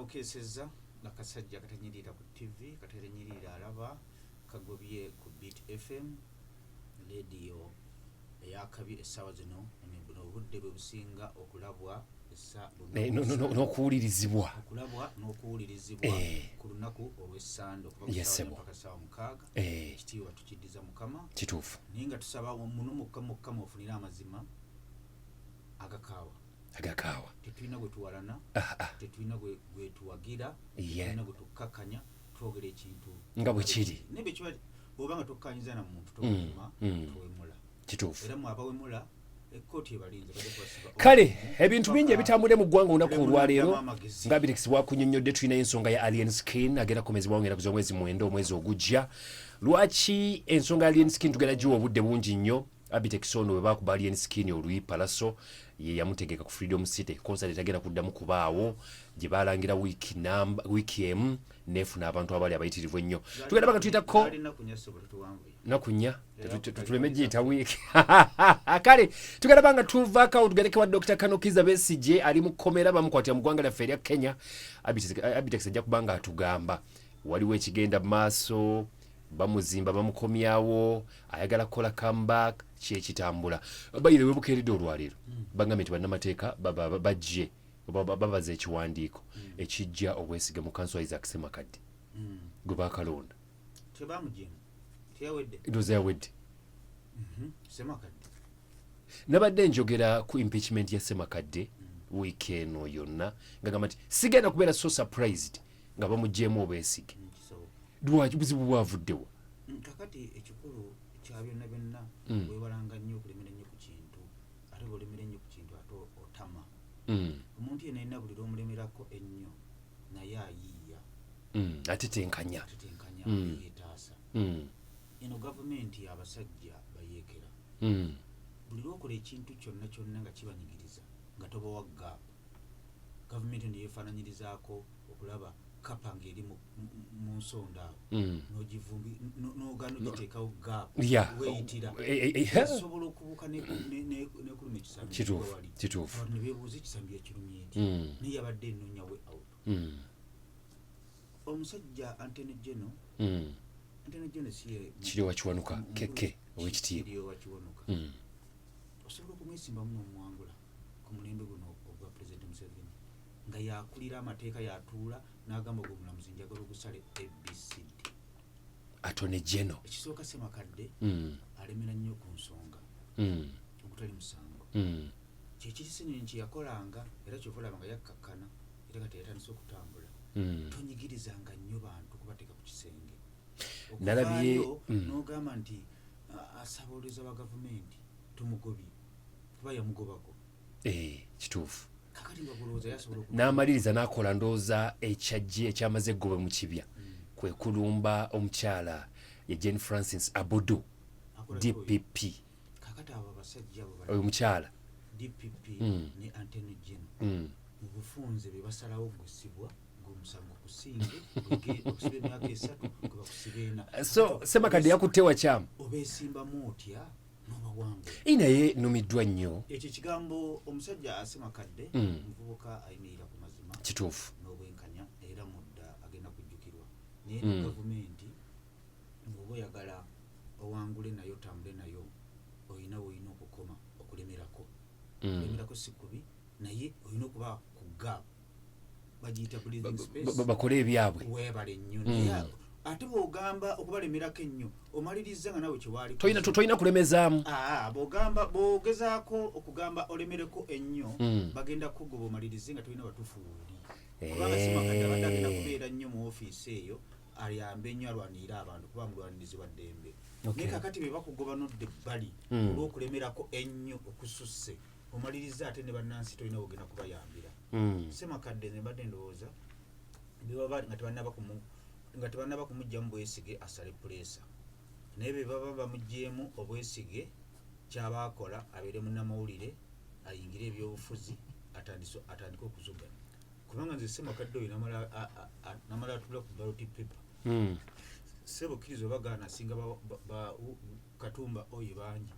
Bukeesezza akasajja katanyirira ku TV, katanyirira alaba kagobye ku Beat FM radio eyakabi. Essaawa zino, buno obudde bwe businga okulabwa. N'okuwulirizibwa. Okulabwa n'okuwulirizibwa ku lunaku olw'essande okuva ku ssaawa mpaka ssaawa 6. Ekitiibwa tukiddiza Mukama. Naye nga tusaba muno Mukama, Mukama ofunire amazima agakaawa. Agakaawa. Tetulina gwe tuwalana, tetulina gwe tuwagira, tetulina gwe tukkakkanya. Twogera ekintu nga bwe kiri. Naye bwe kiba, bw'oba nga tokkanyiza na muntu, towemula, towemula. Era mwe abawemula, ekkooti ebalinze, bajja kubasiba. Kale ebintu bingi ebitambudde mu ggwanga olunaku Lemu olwaleero. n'addamu amagezi. Nga Birix bwakunyonnyodde, tulinayo ensonga ya Alien Skin agenda kukomezebwawo ng'ennaku z'omwezi 9 omwezi ogujja. Lwaki ensonga ya Alien Skin tugenda giwa obudde bungi nnyo? Abitex ono bwe bakuba Alien Skin oluyi, Palaso ye yamutegeka ku Freedom City concert etagenda kuddamu kubaawo, gye balangira wiiki namba, wiiki emu neefuna abantu abali abayitirivu ennyo. Tugenda banga tuyitako Alina kunyasebo, tetuwanvuye. Naku 4 tuleme giyita wiiki. Kale tugenda banga tuvaako awo, tugendeko wa Dr Kano Kiza Besige ali mu kkomera, bamukwatira mu ggwanga lyaffe erya Kenya. Abitex ajja kuba nga atugamba waliwo ekigenda mu maaso, bamuzimba, bamukomyawo, ayagala kukola comeback, kyekitambula. Bayire webukeeredde olwaleero, bagambye nti bannamateeka bajje babaza ekiwandiiko ekijja obwesige mu kanso Isaac Semakadde gwe bakalonda. Tebamugyemu, teyawedde. Ndowooza yawedde. Semakadde. Nabadde njogera ku impeachment ya Semakadde wiiki eno yonna, nga gamba nti sigenda kubeera so surprised nga bamugyemu obwesige. Kisoboka. Lwaki? Buzibu bwavuddewa? Kakati ekikulu kya byonna byonna, weewalanga nnyo okulemera ennyo ku kintu, ate bw'olemera ennyo ku kintu ate otama. Omuntu yenna yenna buli lw'omulemerako ennyo naye ayiiya. Atetenkanya. Atetenkanya, yeetaasa. Eno gavumenti abasajja bayeekera. Buli lwokola ekintu kyonna kyonna nga kibanyigiriza nga tobawa gap, gavumenti eno yeefaananyirizaako okulaba kapa ng'eri mu nsonda awo, n'ogivumbi n'ogaana ogiteekawo gap, weeyitira. Esobola okubuuka nekuluma ekisambi. Wali. Abantu ne beebuuza ekisambi ekirumye eti, naye yabadde enoonya way out. Omusajja Attorney General, Attorney General si ye Kiryowa Kiwanuka keke owekitiibwa. Kiryowa Kiwanuka, osobola okumwesimbamu n'omuwangula ku mulembe guno ogwa President Museveni, nga yakulira amateeka, yatuula n'agamba gwe omulamuzi njagala ogusale ABCD. Attorney General. Ekisooka, Semakadde alemera nnyo ku nsonga ogutali musango. Kyekiri Senyonyi kyeyakolanga, era kyova olaba nga yakkakkana, era kati yatandise okutambula. Tonyigirizanga nnyo bantu kubateeka ku kisenge. Okuvaayo n'ogamba nti asabooleza wa gavumenti tumugobye, kuba yamugobako. Kituufu. Kakati nga gulowooza yasobola N'amaliriza n'akola ndowooza ekyajje ekyamaze eggobe mu kibya, kwe kulumba omukyala ye Jane Francis Abodo. Akola ki oyo? DPP. Kakati abo abasajja abo oyo mukyala. DPP ne Attorney General mu bufunze be basalawo gusibwa gweomusango kusinge okusiba emyaka 3, gwe bakusiba 4. So Semakadde yakutte wakyamu. Obeesimbamu otya n'obawangula? Naye numiddwa nnyo. Ekyo ekigambo omusajja Asemakadde, muvubuka ayimirira ku mazima n'obwenkanya, era mudda agenda kujjukirwa. Naye ne gavumenti bw'oba oyagala owangule nayo, otambule nayo, olina woolina okukoma okulemerako. Okulemerako si kubi, naye olina okuba ku gap, bagiyita breathing space. Bakole ebyabwe. Weebale nnyo. Naye ate bw'ogamba okubalemerako ennyo, omaliriza nga nawe kyewaali Tolina kulemezaamu. Aa, bw'ogamba, bw'ogezaako okugamba olemereko ennyo, bagenda kugoba, omalirize nga tolina batuufu wuuli, kubanga Semakadde abadde agenda kubeera nnyo mu ofiisi eyo, ayambe nnyo, alwanirire abantu, kuba mulwanirizi wa ddembe. Naye kakati be bakugoba nodda ebbali olw'okulemerako ennyo okususse, omaliriza ate ne bannansi tolina wogenda kubayambira. Semakadde nze mbadde ndowooza bebaba nga tebannaba kumuggyamu bwesige, asale puleesa. Naye bwe baba bamugyemu obwesige, kyaba akola abeere munnamawulire, ayingire ebyobufuzi, atandike okuzuganya, kubanga nze Semakadde oyo namala atula ku ballot paper. Sebo, kkiriza oba gaana, asinga Katumba oyo bangi.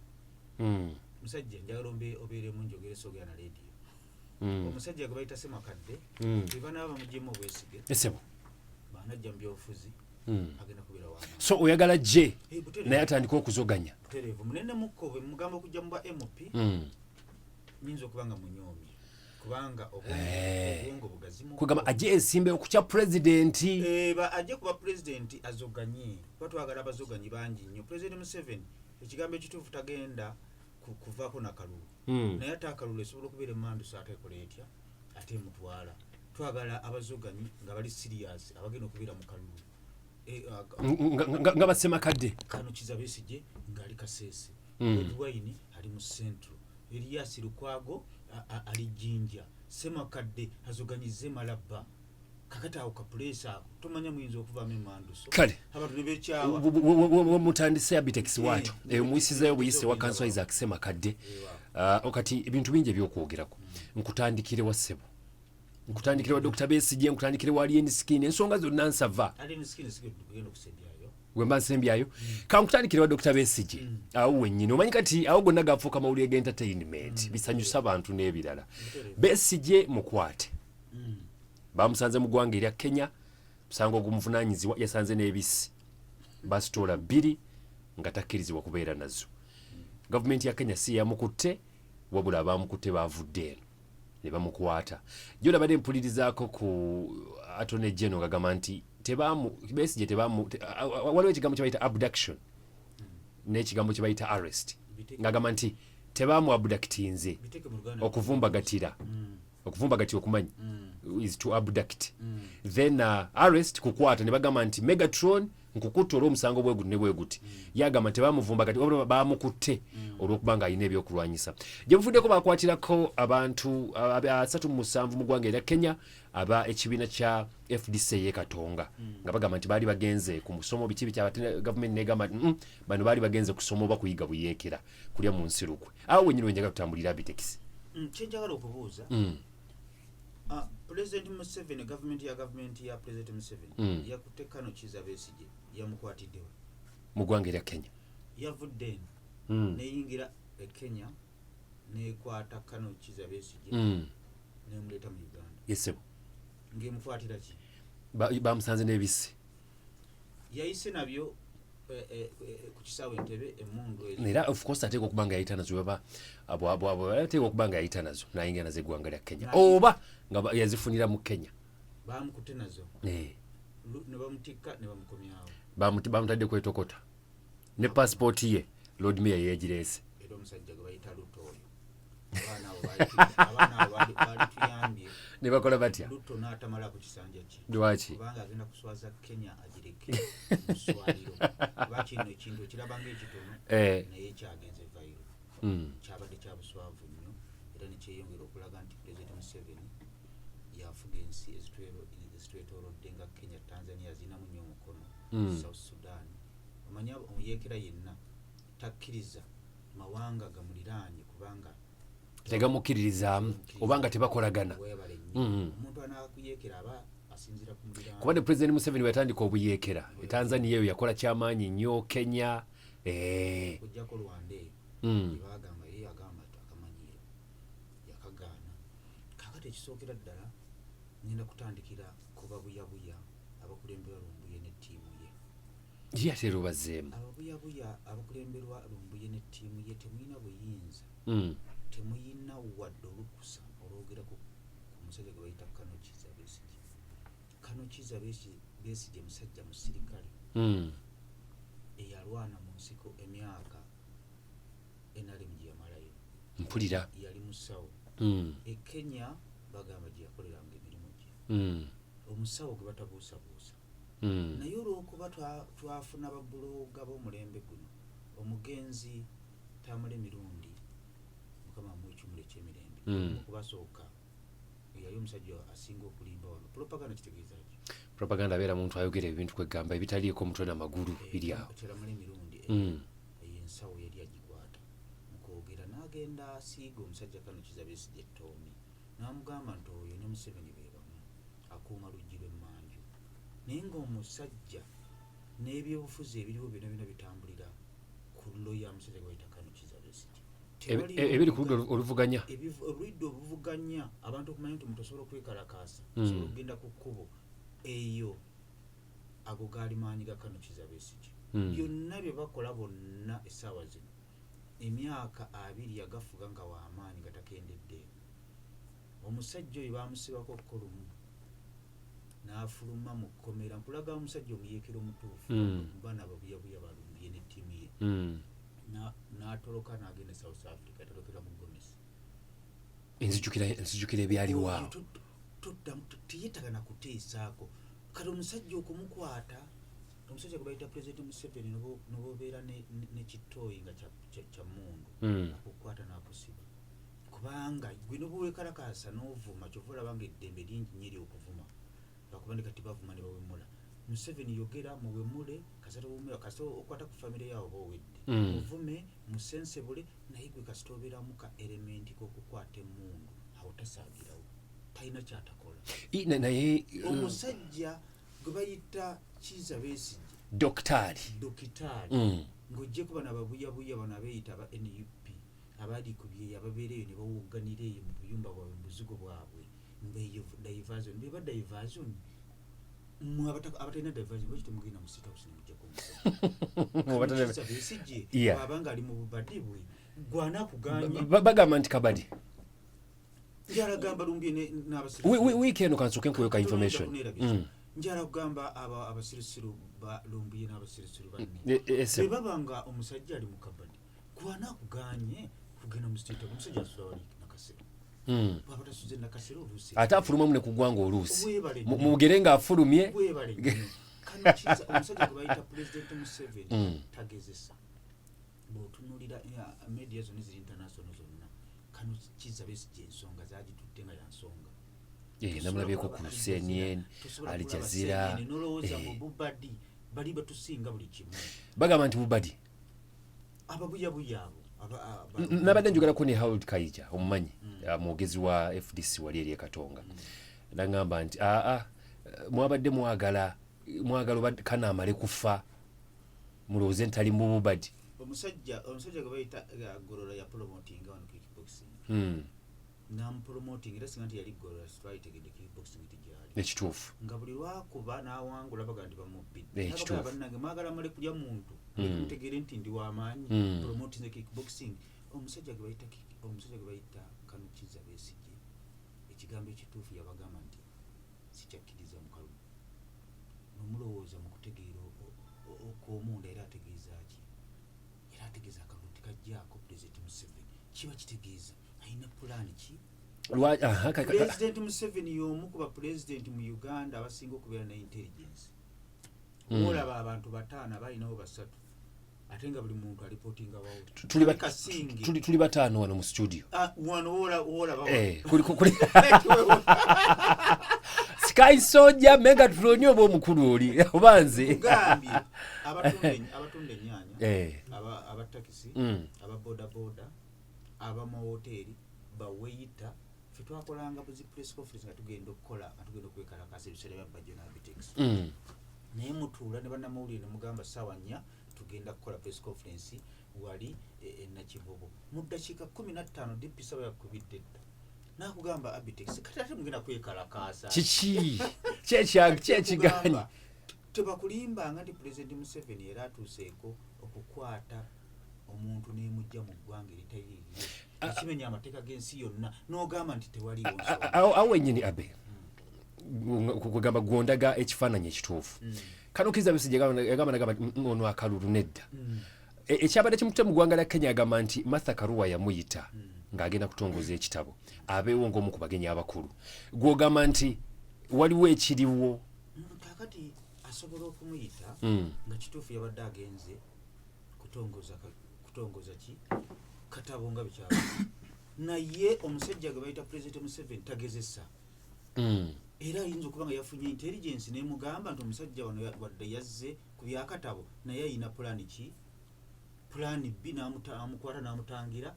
Musajja njagala obeeremu njogere, sogera na leediyo. Omusajja gwe bayita Semakadde, bwe banaaba bamugyemu obwesige, Esebo. Banajja mu byobufuzi, agenda kubeera wamaanyi. So oyagala gye Eh, butereevu. naye atandike okuzoganya. Butereevu, munene mukko bwe mugamba okujja mu bwa MP, nyinza okuba nga munyoomye kubanga obwongo bugazi mu Kwegamba ajje ensimbe okukya pulezidenti. Eh, ajje kuba pulezidenti azoganye, kuba twagala abazoganyi bangi nnyo. Pulezidenti Museveni, ekigambo ekituufu, tagenda kuvaako nakalulu, naye ate akalulu esobola okubeera emanduso, ate ekola etya, ate emutwala. Twagala abazoganyi nga bali serious, abagenda okubeera mu kalulu. Eh, Nga basemakadde. Kano Kiza Besigye ng'ali Kaseese, Bobi Wine ali mu Central, Erias Lukwago ali Jinja, Semakadde azoganyize Malabba. Kakati awo kapuleesa ako tomanya muyinza okuvaamu emanduso, Kale. abantu ne beekyawa. Mutandise Abitex waatyo. Eh, Omuyisizayo buyise wa Kanso Isaac Semakadde. Ah, kati ebintu bingi ebyokwogeraku. Nkutandikire wa, ssebo? Nkutandikire wa Dr Besigye, nkutandikire wa Alien Skin? Ensonga zonna nsava. Alien Skin sigenda okusembyayo. Wemba nsembyayo, kankutandikire wa Dr Besigye awo wennyini. Omanyi kati awo gonna gafuuka mawulire g'entertainment, bisanyusa abantu n'ebirala. Besigye mukwate, bamusanze mu ggwanga erya Kenya, musango ogumuvunanyizibwa yasanze n'ebisi basitoola bbiri nga takkirizibwa kubeera nazo. Gavumenti ya Kenya si yamukutte, wabula abamukutte bavudde eno ne bamukwata. Jo nabadde mpulirizaako ku Attorney General ngagamba nti tebamu Besigye tebamu waliwo ekigambo kye bayita abduction n'ekigambo kye bayita arrest, ngagamba nti tebamu abductinze. Biteeke mu Luganda. Okuvumbagatira, okuvumbagatira okumanyi is to abduct, then arrest kukwata. Ne bagamba nti Megatron nkukutte olw'omusango bwe guti ne bwe guti. Yagamba nti tebamuvumbagati, wabula bamukutte olw'okuba nga alina ebyokulwanyisa. Gye buvuddeko bakwatirako abantu 37 mu ggwanga erya Kenya aba ekibiina kya FDC ey'e Katonga, nga bagamba nti baali bagenze ku musomo biki biki. Ate gavumenti negamba nti, bano baali bagenze kusoma oba kuyiga buyeekera kulya mu nsi lukwe." Awo wenyini wenjagala tutambulira, Abitex. Kyenjagala okubuuza, Pulezidenti Museveni, gavumenti ya Pulezidenti Museveni yakutte Kano Kiza Besigye, yamukwatiddewa? Mu ggwanga erya Kenya. Yavudde eno neyingira e Kenya, nekwata Kano Kiza Besigye, nemuleeta mu Uganda. Yesebo. Ng'emukwatira ki? Bamusanze n'ebisi. Yayise nabyo ku kisaawe Entebe, emundu ezo? Era of course ateeka okuba nga yayita nazo. Baba ateeka okuba nga yayita nazo nayingira nazo eggwanga lya Kenya, oba nga yazifunira mu Kenya. Bamukutte nazo? Eh. Ne bamutikka ne bamukomyawo? Bamutadde kwetokota ne pasipooti ye, Lord Mayor yegireese. Era omusajja gwe bayita Luto oyo, abaana abo baali tuyambye. Ne bakola batya? Luto n'atamala ku kisanja kye. Lwaki? Kubanga agenda kuswaza Kenya, agireke muswaliro, kuba kino ekintu ekiraba ngaekitono, naye kyagenze viral. Kyabadde kya buswavu nnyo, era nekyeyongera okulaga nti Pulezidenti Museveni yafuga ensi ezitwetoolodde nga Kenya, Tanzania zirinamu nnyo omukono, South Sudan. Omanyi omuyeekera yenna takkiriza mawanga gamuliraanye kubanga tegamukkiririzaamu oba nga tebakolagana. Weebale nnyo. Omuntu anakuyeekera aba asinziira ku muliraano. Kuba ne President Museveni bwe yatandika obuyeekera e Tanzania eyo yakola kyamaanyi nnyo, Kenya, eh. Okujjako Rwanda eyo gyebagamba, ye agamba nti akamanyiiro yakagaana. Kakati ekisookera ddala, ngenda kutandikira ku babuyabuya abakulemberwa Lumbuye ne ttiimu ye. Ye ate era obazzeemu. Ababuyabuya abakulemberwa Lumbuye ne ttiimu ye, temulina buyinza, temuyina wadde olukusa olwogera ku musajja gwe bayita Kano Kiza Besigye. Kano Kiza Besigye musajja musirikale eyalwana mu nsiko emyaka NRM gye yamalayo. Mpulira. Yali musawo. E Kenya bagamba gye yakoleranga emirimu gye, omusawo gwe batabuusabuusa. Naye olwokuba twafuna babuloga b'omulembe guno, omugenzi Tamale Mirundi, Mukama amuwe ekiwummulo ekyemirembe, okubasooka yali omusajja asinga okulimba wano. Propaganda kitegeeza ki? Propaganda abeera muntu ayogera ebintu kwegamba ebitaliiko mutwe namagulu, biri awo. Tamale Mirundi, eyo ensawo yali agikwata mukwogera, n'agenda asiiga omusajja Kano Kiza Besigye ettoomi, n'amugamba nti oyo ne Museveni be bamu, akuuma luggi lw'emmanju. Naye ng'omusajja n'ebyobufuzi ebiriwo byonna byonna bitambulira ku loya musajja gwe bayita Kano Kiza Besigye. Ebiri ku ludda oluvuganya. Oludda oluvuganya, abantu okumanya nti omuntu osobola okwekalakaasa, osobola okugenda ku kkubo eyo, ago gaali maanyi ga Colonel Kizza Besigye. Byonna bye bakola bonna essaawa zino, emyaka 20 yagafuga nga w'amaanyi nga takendedde. Omusajja oyo bamusibako kolumu n'afuluma mu kkomera. Nkulaga omusajja omuyeekera omutuufu, baana babuyabuya balumbiye ne ttiimu ye. N'atoloka n'agenda South Africa, yatolokera mu gomesi. Nzijukira ebyaliwo awo. Toddamu, teyeetaga na kuteesaako. Kati omusajja okumukwata, omusajja gwe bayita President Museveni, nobobeera ne kitooyi nga kya mundu, akukwata n'akusiba, kubanga gwe nobuwekalakasa n'ovuma. Kyova olaba nga eddembe lingi nnyo eryokuvuma, lwakuba ndi kati bavuma ne bawemula. Museveni yogera muwemule, kasita towemula, kasita okwata ku famire yawo oba owedde. Muvume, musensebule, naye gwe kasita obeeramu ka element k'okukwata emmundu, awo tasaagirawo, talina kyatakola. Naye Omusajja gwe bayita Kiiza Besigye, Dokitaali. Dokitaali, ng'ojjeko bano ababuyabuya, bano abeeyita aba NUP abali ku byeyo, ababeera eyo ne bawogganira eyo mu buyumba bwabwe, mu buzigo bwabwe, mbeeyo diversion, beba diversion. Mmwe abatalina diversion, lwaki temugenda mu State House nemujjako omusajja Kiiza Besigye? Bw'aba ali mu bubadi bwe, gwana akuganye. Bagamba nti kabadi. Njala gamba lumbye n'abasirusiru. Wiiki eno kansooke nkuweyo ka information. Njala kugamba abasirusiru ba lumbuye n'abasirusiru banne, SM. Bwe baba nga omusajja ali mu kabadi, gwana akuganye kugenda mu State House. Omusajja asula wali Nakasero. Bw'aba tasuze Nakasero, oluusi Ate afulumamu ne ku ggwanga oluusi. Weebale nnyo. Mugere ng'afulumye. Weebale nnyo. Kano kiza omusajja gwe bayita President Museveni tagezesa. Bw'otunuulira media zonna eziri international zonna, kano Kiza Besigye ensonga zagitutte nga yansonga. Namulabyeko ku CNN, Tosobola Al kulaba Jazeera. CNN, nolowooza mbu bubadi bali batusinga buli kimu. Bagamba nti bubadi. Ababuyabuya abo Nabadde njogerako ne Harold Kaija, omumanyi, mwogezi wa FDC wali eri e Katonga, nagamba nti aa, mwabadde mwagala oba kanaamale kufa mulowooze nti tali mu bubadi. Omusajja gwe bayita Golola ya promotinga wano kickboxing, namupromoting, era singa nti yali Golola twalitegedde kickboxing tigyali. Ekituufu. Nga buli lwakuba n'awangula baga nti bamubbidde. Ekituufu. Bannange, mwagala male kulya muntu, mutegeere nti ndi w'amaanyi. Promoting kickboxing, omusajja gwe bayita Colonel Kizza Besigye, ekigambo ekituufu yabagamba nti sikyakkiriza mu kalulu. Nomulowooza mu kutegeera okw'omunda, era ategeeza ki? Era ategeeza akalulu tekajjaako Pulezidenti Museveni. Kiba kitegeeza alina pulaani ki? Aha, Pulezidenti Museveni y'omu ku bapulezidenti mu Uganda abasinga okubeera ne intelligence. Olaba abantu bataano abalinawo basatu, ate nga buli muntu alipootinga wawe. Kasinge. Tuli bataano wano mu studio. Ah, wano woolaba. Kuli Sky Soja, Megatron, oba omukulu oli oba nze. Gambye abatunda ennyaanya, abatakisi, ababodaboda, abamawoteeri, baweyita. Fe twakolanga buzi press conference nga tugenda okukola, nga tugenda okwekalakasa ebiseera bya Bajjo n'Abitex, naye mutuula ne bannamawulire ne mugamba ssaawa 4 tugenda kukola press conference wali e Nakivubo. Mu ddakiika 15 DP saba yakubidde dda nakugamba, "Abitex, kati ate mugenda kwekalakaasa?" Kiki kyekiganyi? Kugamba, tebakulimbanga nti Pulezidenti Museveni era atuuseeko okukwata omuntu n'emujja mu ggwanga eritali lirye, ekimenya amateeka g'ensi yonna, n'ogamba nti tewaliwo nsonga. Awo wennyini abe kugamba gwondaga ekifaananyi ekituufu. Kano Kizza Besigye yagamba, nagamba nti, "Ono akalulu nedda." Ekyabadde kimutute mu ggwanga lya Kenya, agamba nti Martha Karua yamuyita ng'agenda kutongoza ekitabo, abeewo ng'omu ku bagenyi abakulu. Gwogamba nti waliwo ekiriwo. Kakati asobola okumuyita nga kituufu yabadde agenze kutongoza ki katabo nga bikyaba, naye omusajja gwe bayita President Museveni tagezesa. Era ayinza okuba nga yafunye intelligence nemugamba nti omusajja wano wadde yazze ku byakatabo, naye ayina pulaani ki, pulaani B, n'amukwata n'amutangira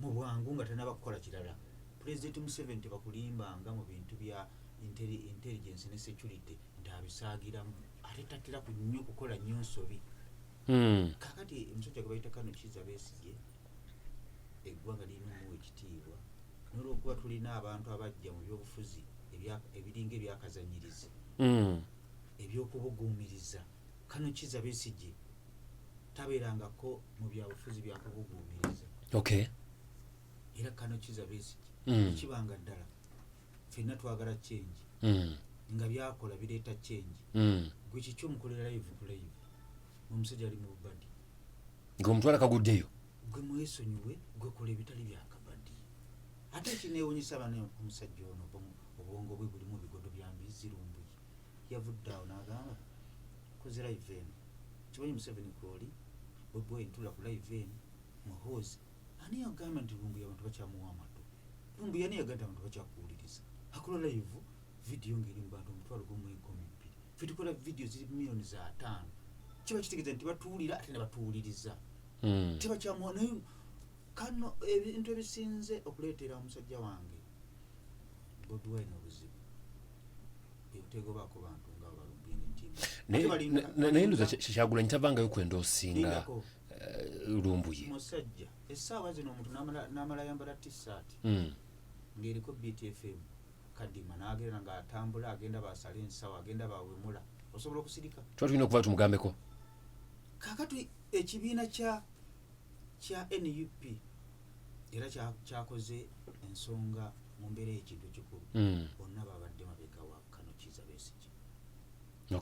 mu bwangu nga tanaba kukola kirala. President Museveni tebakulimbanga mu bintu bya intelligence ne security nti abisaagiramu, ate tatera ku nnyo kukola nnyo nsobi. Kakati omusajja gwe bayita Colonel Kizza Besigye, Eggwanga lirina omuwa ekitiibwa, nolwokuba tulina abantu abajja mu byobufuzi ebiringa ebyakazanyirizi, ebyokubuguumiriza. Kano Kiza Besigye tabeerangako mu byabufuzi byakubuguumiriza. Era kano Kiza Besigye, ekibanga ddala ffenna twagala change, nga byakola bireeta change, gwe kiki omukolera live ku live omusajja ali mu bubadi? Ng'omutwala kaguddeyo. Gwe mwesonyiwe, gwe kola ebitali byakabadi. Ate ekinewunyisa bano, omusajja ono obwongo bwe bulimu bigodo bya mbizzi. Lumbuye yavudde awo n'agamba, koze live eno, kimanyi Museveni kwoli, Bobi ntula ku live eno, Muhoozi. Ani yagamba nti Lumbuye abantu bakyamuwa amatu? Lumbuye, ani yagamba nti abantu bakyakuwuliriza? Akola live video ng'eri mu bantu 10,000. Ffe tukola video ziri miliyoni za 5. Kiba kitegeeza nti batuwulira ate ne batuwuliriza. Tebakyamuwa. Naye kano ebintu ebisinze okuleetera omusajja wange Bobi Wine obuzibu bwebutegobaako bantu nga balumbuye ne ttiimu. Naye ndoza Kyagulanyi tavangayo kwenda osinga Lindako. Lumbuye. Musajja essaawa zino omuntu n'amala yambala t-shirt ng'eriko BTFM kadima, n'agenda ng'atambula, agenda basale ensawo, agenda bawemula, osobola okusirika? Tuba tulina okuva tumugambeko. Kakati ekibiina kya NUP era kyakoze ensonga mu mbeera y'ekintu ekikulu. Bonna babadde mabega wa kano Kiza Besigye.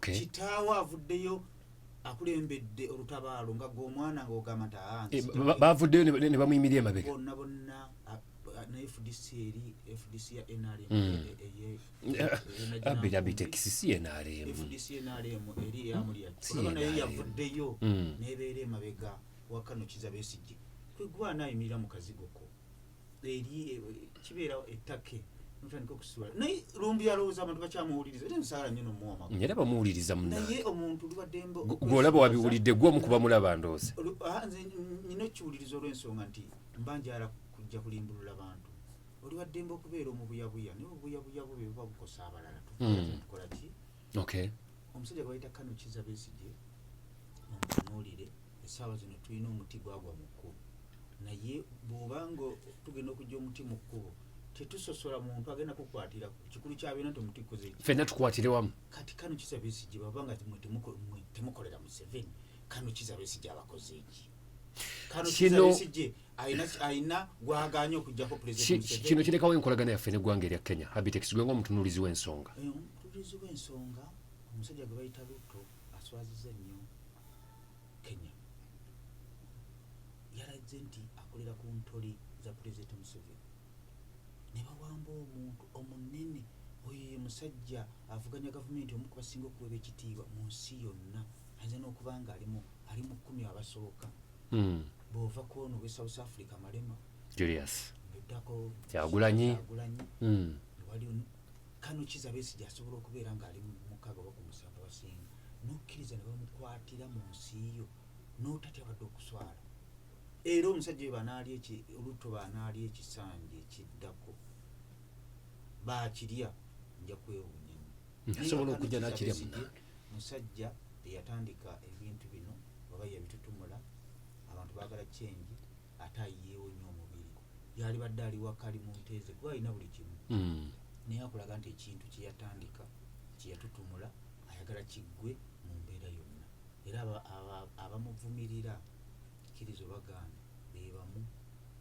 Kitaawe avuddeyo, akulembedde olutabaalo, nga gwe omwana ng'ogamba nti, "Ah, Eh, nze bavuddeyo ne bamuyimirira emabega. Bonna bonna, ne FDC eri, FDC ya NRM, Abiri Abitex si NRM. FDC NRM eri eyamulya. Si Olaba naye NRM. yavuddeyo nebeera emabega wa kano Kiza Besigye. Kwegwa anayimirira mu kazigo ko eri, kibeera ettake notandika okusula. Naye Lumbi alowooza abantu bakyamuwuliriza, era nsaala nnyo nomuwa makulu. Era bamuwuliriza munange. Naye omuntu lubaddembe Gw'olaba wabiwulidde, gwe omu kuba mulaba ndowooza. Nze nina ekiwulirizo olw'ensonga nti mba njala kujja kulimbulula bantu. Oli waddembe okubeera omubuyabuya, naye obubuyabuya bwo bwe buba bukosa abalala, tukola ki? Omusajja gwe bayita kano Kiza Besigye omutunuulire. Essaawa zino tulina omuti gwagwa mu kkubo, naye bw'obanga tugenda okujja omuti mu kkubo, tetusosola muntu agenda kukwatira. Kikulu kyabeera nti omuti gukoze ki? Ffenna tukwatire wamu. Kati kano Kiza Besigye, baba nga mwe temukolera Museveni, kano Kiza Besigye abakoze eki? Kano Kiza Besigye alina gwaganye okugjako President Museveni. Kino kirekawo enkolagana yaffe n'eggwanga erya Kenya. Abitex, gwe ng'omutunuulizi w'ensonga. Omutunuulizi w'ensonga, omusajja gwe bayita Ruto aswaziza nnyo Kenya. Yalaze nti akolera ku ntoli za Pulezidenti Museveni ne bawamba omuntu omunene. Oyo ye musajja avuganya gavumenti, omu ku basinga okuweebwa ekitiibwa mu nsi yonna, ayinza n'okuba nga ali mu 10 abasooka. Bw'ova ku ono owe South Africa, Malema, Julius oddako Kyagulanyi. Kyagulanyi. Wali kano Kiza Besigye asobola okubeera ng'ali mu 6 oba ku 7 abasinga, n'okkiriza ne bamukwatira mu nsi yo n'otatya wadde okuswala. Era omusajja oyo banaali Ruto banaali ekisanja ekiddako bakirya, nja kwewuunya nnyo. Naye Asobola nga okujja kano n'akirya Kiza Besigye munnange. Musajja eyatandika ebintu bino oba yabitutumula, abantu baagala change, ate ayiyeewo nnyo omubiri. Yali badde ali waka, ali mu nteeze, kuba alina buli kimu, naye akulaga nti ekintu kyeyatandika, kyeyatutumula, ayagala kiggwe mu mbeera yonna. Era abamuvumirira, kkiriza obagaana, be bamu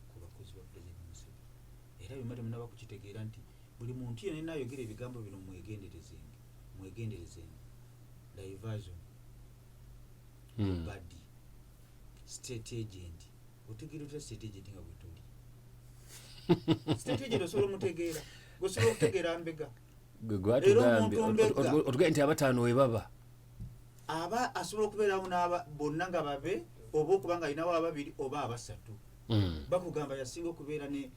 ku bakozi ba Pulezidenti Museveni. Era byonna temunaba kukitegeera nti buli muntu yenna ayogera ebigambo bino, mwegenderezenge, mwegenderezenge. Diversion, badi state agent. Otegeera otya state agent nga bwetoli state agent? Osobola omutegeera? Gosobola okutegeera mbega? Gwe Era gwatugambye omuntu mbega. Otugambye nti abataano we baba. Aba asobola okubeerawo n'aba bonna nga babe, oba okuba nga alinawo ababiri oba abasatu. Bakugamba yasinga okubeera ne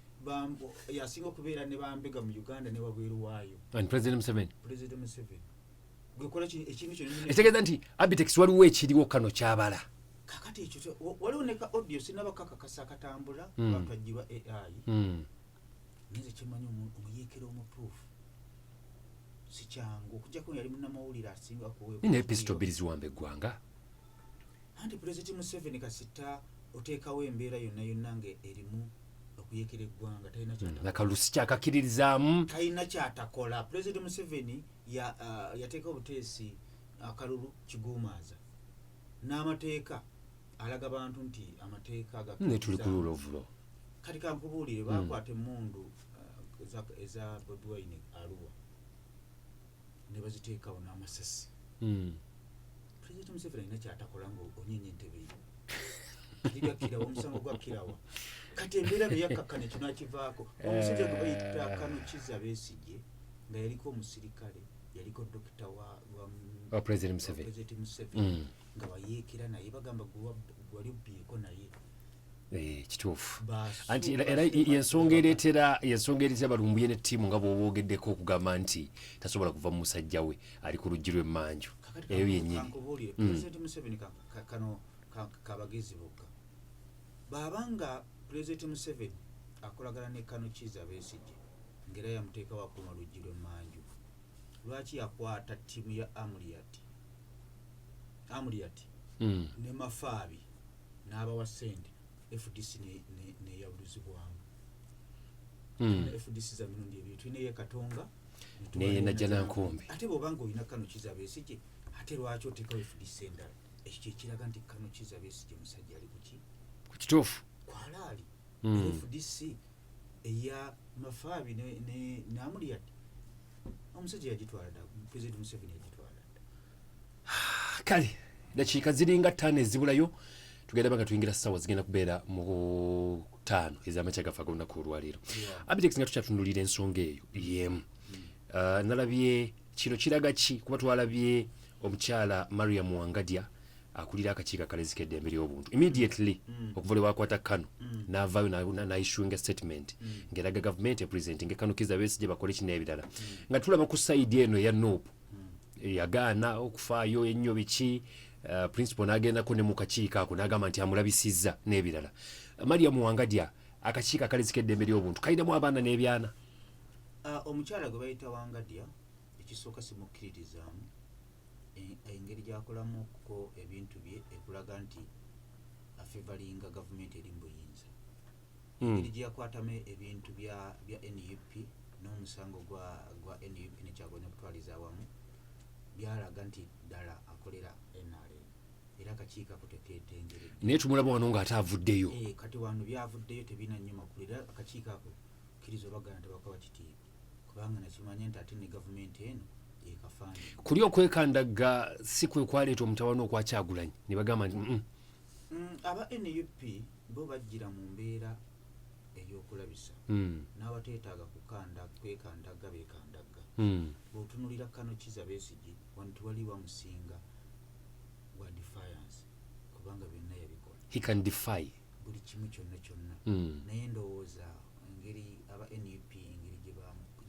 yasinga okubeera ne bambega mu Uganda ne wabweru waayo. And President Museveni. President Museveni. Gwekola ekintu kyonna. Ekitegeeza nti Abitex waliwo ekiriwo kano kyabala. Kakati ekyo waliwo ne ka audio, sinaba kakakasa, akatambula, batwagirwa AI. Nze kimanyi omuyeekera omutuufu si kyangu, okujjako yali munnamawulire asinga kuweebwa Naye pisito 2 ziwamba eggwanga. Anti Pulezidenti Museveni kasita oteekawo embeera yonna yonna nga erimu Okuyekera eggwanga talina kyatakola. Nakalusi kyakakiririzaamu. Talina kyatakola. President Museveni yateeka obuteesi akalulu kiguumaaza n'amateeka alaga bantu nti amateeka Ne tuli ku rule of law. Kati kankubuulire, bakwata emmundu eza Bobi Wine Arua ne baziteekawo n'amasasi. President Museveni alina kyatakola nga onyenya entebe ye. Kati byakkirawa, omusango gwakkirawa? Kati embeera beyakkakkana ekyo nakivaako. Omusajja gwe bayita Kano Kiza Besigye nga yaliko omusirikale, yaliko dokita wa President Museveni. President Museveni nga wayeekera naye, bagamba gwali obbyeko naye. Eh, kituufu. Anti era yensonga ereetera Balumbuye ne ttiimu nga bw'oboogeddeko okugamba nti tasobola kuva mu musajja we ali ku luggi lw'emmanju. Kakati eyo yennyini. Kankubuulire, President Museveni kano kabagezi bokka bw'abanga President Museveni akolagana ne Kano Kiza Besigye ng'era yamuteekawo akuuma luggi lw'emmanju, lwaki yakwata ttiimu ya Amuriat ne Mafaabi n'abawa ssente FDC neyabuluzibwamu? FDC za mirundi ebiri: tulina eye Katonga ne tuba neye ne Najjanankumbi. Ate bw'obanga olina Kano Kiza Besigye, ate lwaki oteekawo FDC endala? Ekyo kyekiraga nti Kano Kiza Besigye musajja ali kuki? Ku kituufu. Kwalaali. FDC eya Mafaabi ne Amuriat omusajja yagitwala dda, President Museveni yagitwala dda. Kale dakiika ziringa 5 ezibulayo tugenda banga tuyingira ssaawa zigenda kubeera mu 5 ez'amakya gaffe ag'olunaku olwaleero. Abitex, nga tukyatunulira ensonga eyo yemu, nalabye kino kiraga ki? Kuba twalabye omukyala Mariam Wangadya akulira akakiiko akalezi k'eddembe ly'obuntu immediately okuva lwe bakwata Kano n'avaayo n'aissuinga statement ng'eraga gavumenti epresentinga Kano Kiza Besigye bakole kino ebirala. Nga tulaba ku side eno eya NUP yagaana okufaayo ennyo biki, principal n'agendako ne mu kakiiko ako n'agamba nti amulabisizza n'ebirala. Mariam Wangadya, akakiiko akalezi k'eddembe ly'obuntu kalinamu abaana n'ebyana. Omukyala gwe bayita Wangadya, ekisooka simukkiririzaamu. Engeri gyakolamuko ebintu bye ekulaga nti afavouringa gavumenti eri mu buyinza. Engeri gye yakwatamu ebintu bya NUP n'omusango gwa NUP nekyagonya okutwaliza awamu byalaga nti ddala akolera NRM era akakiiko ako teketengeredde. Naye tumulaba wano ng'ate avuddeyo. Eh, kati wano byavuddeyo tebirina nnyo makulu era akakiiko ako kkiriza obagana tebakawa kitiibwa kubanga nakimanya nti ate ne gavumenti eno ekafaanyi. Kuli okwekandagga si kwe kwaleeta omutawaana okwakyagulanyi ne bagamba nti Aba NUP bo bajjira mu mbeera ey'okulabisa n'abateetaaga kukanda kwekandagga beekandagga. Bw'otunulira Kano Kiza Besigye wano tewali wamusinga gwa defiance kubanga byonna yabikola. He can defy. Buli kimu kyonna kyonna. Naye ndowooza engeri aba NUP engeri gye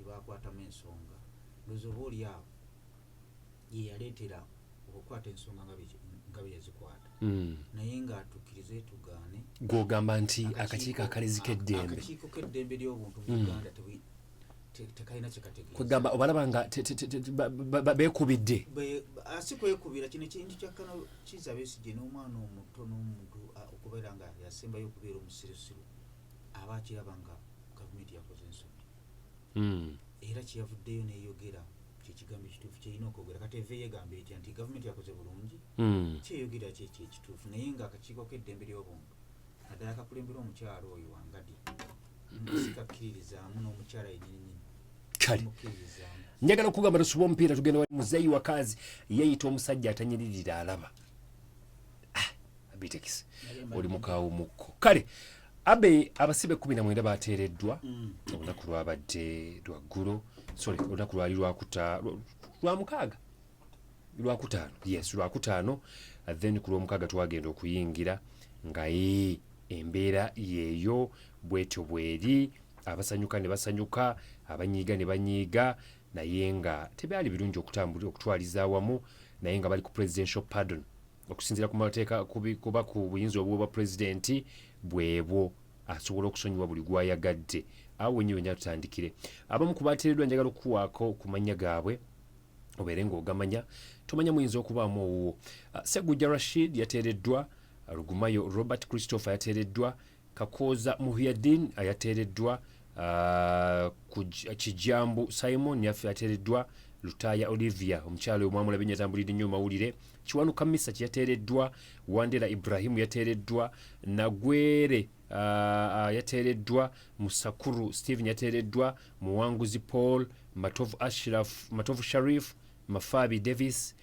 bakwatamu ensonga, ndowooza oba oli awo ye yaleetera okukwata ensonga nga bwe yazikwata. Naye nga tukkirize tugaane, gw'ogamba nti akakiiko akalezi k'eddembe akakiiko k'eddembe ly'obuntu mu Uganda tekalina kyekategeeza. Kwegamba obalaba nga beekubidde. Si kwekubira, kino ekintu kya Kano Kiza Besigye n'omwana omuto n'omuntu okubeera nga yasembayo okubeera omusirusiru aba akiraba nga gavumenti yakoze ensobi. Era kyeyavuddeyo neyogera kyekigambo ekituufu kyerina okwogera. Kati eva eyegamba etya nti gavumenti yakoze bulungi? Kyeyogera kyekyo ekituufu. Naye nga akakiiko k'eddembe ly'obuntu naddala kakulembera omukyalo oyo Wangadya sikakkiririzaamu n'omukyala yennyininyini. Kale. Mukkiririzaamu. Njagala okugamba tusuba omupiira tugenda wali muzeeyi wakazi yeeyita omusajja atanyiririra alaba. Ah, Abitex, oli mukawumukko. Kale abe abasibe 19 bateereddwa. Olunaku lwabadde lwaggulo, sorry, olunaku lwali lwamukaaga, lwakutaano, yes, lwakutaano. Then ku lwomukaaga twagenda okuyingira nga ye embeera yeeyo bwetyo bweri, abasanyuka ne basanyuka, abanyiiga ne banyiiga, naye nga tebyali birungi okutambula okutwaliza awamu. Naye nga bali ku presidential pardon okusinziira ku mateeka kuba ku buyinza obwo bwa pulezidenti bwebwo asobola okusonyiwa buli gwayagadde. Awo wennyini wenjala tutandikire. Abamu ku bateereddwa njagala okukuwaako ku mannya gaabwe obeere ng'ogamanya, tomanya muyinza okubaamu owuwo. Segujja Rashid yateereddwa, Rugumayo Robert Christopher yateereddwa. Kakooza Muhiyadin yateereddwa, Kijambu Simon yaffe yateereddwa, Lutaaya Olivia omukyala oyo mwamulabye nnyo atambulidde nnyo mu mawulire, Kiwanuka Misa kyeyateereddwa, Wandera Ibrahimu yateereddwa, Nagwere yateereddwa, Musakuru Steven yateereddwa, Muwanguzi Paul, Matovu Ashraf, Matovu Sharif, Mafabi Davis,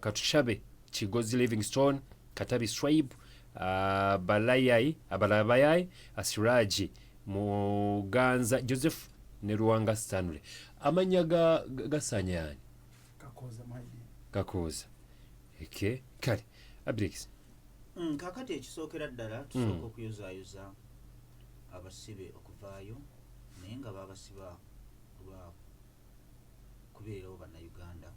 Katushabe Kigozi Livingstone, Katabi Swaib, Balayai, Balabayai, Siraji Muganza Joseph ne Luwanga Stanley. Amannya ga gasaanya yani? Kakooza Muhayidin. Kakooza. Okay. Kale, Abrex. Kakati ekisookera ddala tusooka okuyozaayoza abasibe okuvaayo, naye nga babasiba lwa kubeererawo Bannayuganda,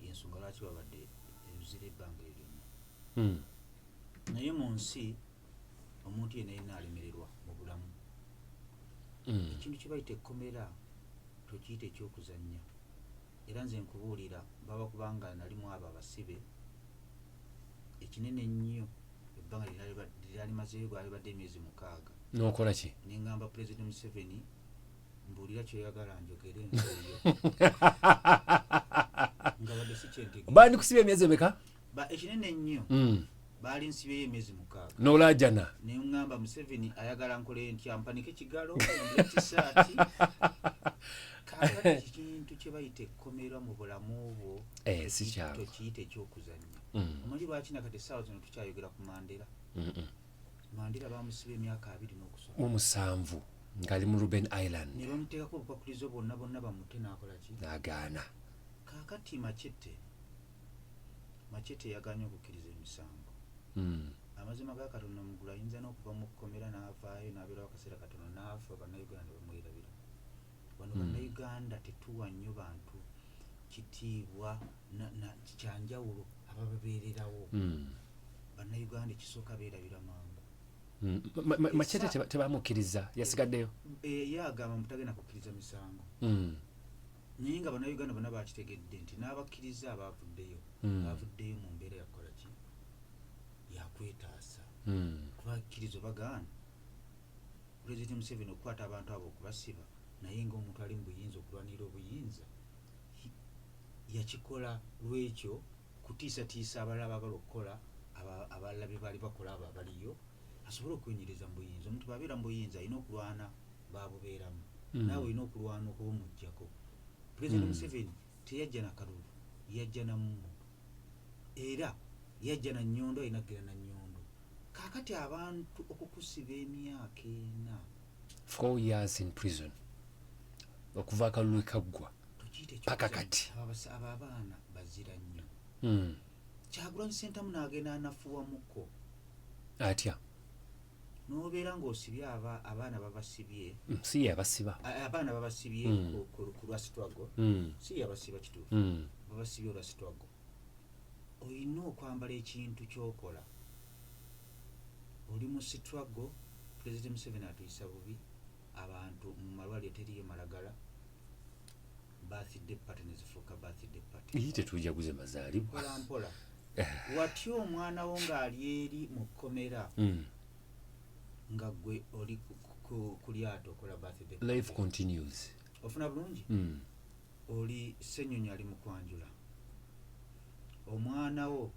yensonga lwaki babadde ebuzira ebbanga eryo lyonna. Naye mu nsi omuntu yenna yenna alemererwa mu bulamu. Ekintu kye bayita ekkomera tokiyita ekyokuzannya, era nze nkubuulira baba kubanga nalimu abo abasibe ekinene ennyo ebbanga lyalimazeeyo gwalibadde emyezi 6. N'okola ki? Nengamba Pulezidenti Museveni, mbuulira kyoyagala njogere nzeeyo nga badde si kyentegeera. Bandikusibye emyezi emeka? Ekinene ennyo baali nsibyeyo emyezi 6. N'olaajana. Neŋŋamba Museveni ayagala nkole ntya, mpanike kigalo, nyambule tisaati? Kaakati ekintu kye bayita ekkomera mu bulamu bwo Eh, si kyangu. tokiyita ekyokuzannya. Omanyi lwaki nakati essaawa zino tukyayogera ku Mandela? Mandela bamusiba emyaka abiri n'okusoma Mu musanvu ng'ali mu Robben Island. Ne bamuteekako obukwakulizo bwonna bwonna bamute, n'akola ki? N'agaana. Kaakati Machete yaganye okukkiriza emisango. Amazima ga Katonda, Mugulu ayinza n'okuva mu kkomera n'avaayo n'abeerawo akaseera katono n'afa, Bannayuganda ne bamwerabira. Wano Bannayuganda tetuwa nnyo bantu kitiibwa kyanjawulo abababeererawo. Bannayuganda ekisooka beerabira mangu. Machete tebamukkiriza, yasigaddeyo. Eh, ye agamba mutagenda kukkiriza misango, naye nga Bannayuganda bonna bakitegedde nti n'abakkiriza abaavuddeyo bavuddeyo mu mbeera yakukola ki, yakwetaasa. Kuba kkirizo bagaana Pulezidenti Museveni okukwata abantu abo okubasiba, naye ngaomuntu ali mu buyinza okulwanirira obuyinza yakikola lwekyo kutiisatiisa abalala abaagala okukola abalala bye baali bakola abo abaliyo, asobole okwenyereza mu buyinza. Omuntu bw'abeera mu buyinza alina okulwana babubeeramu. Naawe olina okulwana okubumuggyako. Pulezidenti Museveni teyajja na kalulu, yajja na mmundu, era yajja na nnyondo, alina kugenda na nnyondo. Kaakati abantu okukusiba emyaka 4, 4 years in prison okuva akalulu kaggwa tokiyita paka ekyokuzannya. Kati. Abo abaana bazira nnyo. Kyagulanyi Sentamu n'agenda anafuwamuko. Atya? N'obeera ng'osibye abaana babasibye. Si ye abasiba. Abaana babasibye ku lwa struggle. Si ye abasiba, kituufu. Babasibye olwa struggle. Olina okwambala ekintu kyokola, oli mu struggle. President Museveni atuyisa bubi, abantu mu malwaliro teriyo malagala, birthday party nezifuuka birthday party. Ii, tetujaguze mazaalibwa. Mpola mpola watya omwana wo ng'ali eri mu kkomera nga gwe oli ku lyato okola birthday party. Life continues. Ofuna bulungi? Oli Ssenyonyi ali mu kwanjula omwana wo,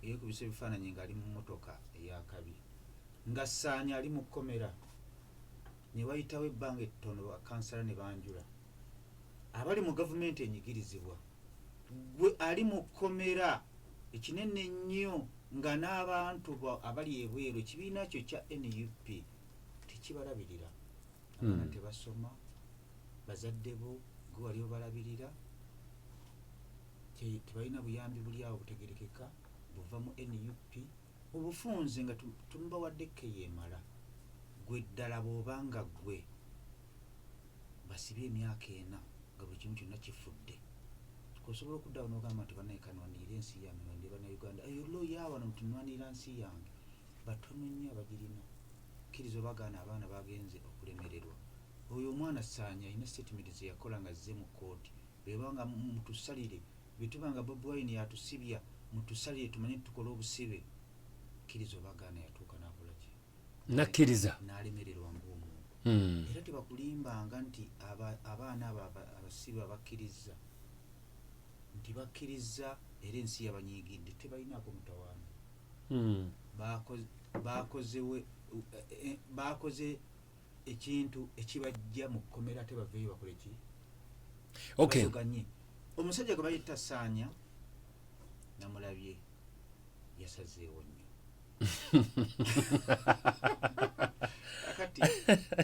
yeekubisa ebifaananyi ng'ali mu mmotoka eyakabi, nga Saanya ali mu kkomera. Ne wayitawo ebbanga ettono, bakansala ne banjula abali mu gavumenti enyigirizibwa, gwe ali mu kkomera ekinene ennyo, nga n'abantu abali ebweru, ekibiina kyo kya NUP tekibalabirira. Abaana tebasoma, bazadde bo gwe wali obalabirira, tebalina buyambi buli awo butegerekeka buva mu NUP. Obufunze nga tumubawadde keyemala. Gwe ddala bw'obanga gwe basibye emyaka 4 nga buli kimu kyonna kifudde, osobola okuddawo n'ogamba nti bannaye kanwanirire ensi yange, nwanirire Bannayuganda. Eyo loya wano nti nwanirira nsi yange, batono nnyo abagirina. Kkiriza obagaana, abaana bagenze okulemererwa. Oyo omwana Saanya alina statement ze yakola nga azze mu kkooti, bwebanga mutusalire bwetuba nga Bobi Wine yatusibya, mutusalire tumanye tukola obusibe. Kkiriza obagaana, yatuuka n'akola ki? Nakkiriza. N'alemererwa ng'omuntu. Era tebakulimbanga nti abaana abo abasibe abakkirizza nti bakkirizza era ensi yabanyiigidde, tebalinaako mutawaana. Bakoze ekintu ekibajja mu kkomera, ate baveeyo bakole ki? Basoganye. Omusajja gwe bayita Saanya namulabye yasazeewo nnyo. Kakati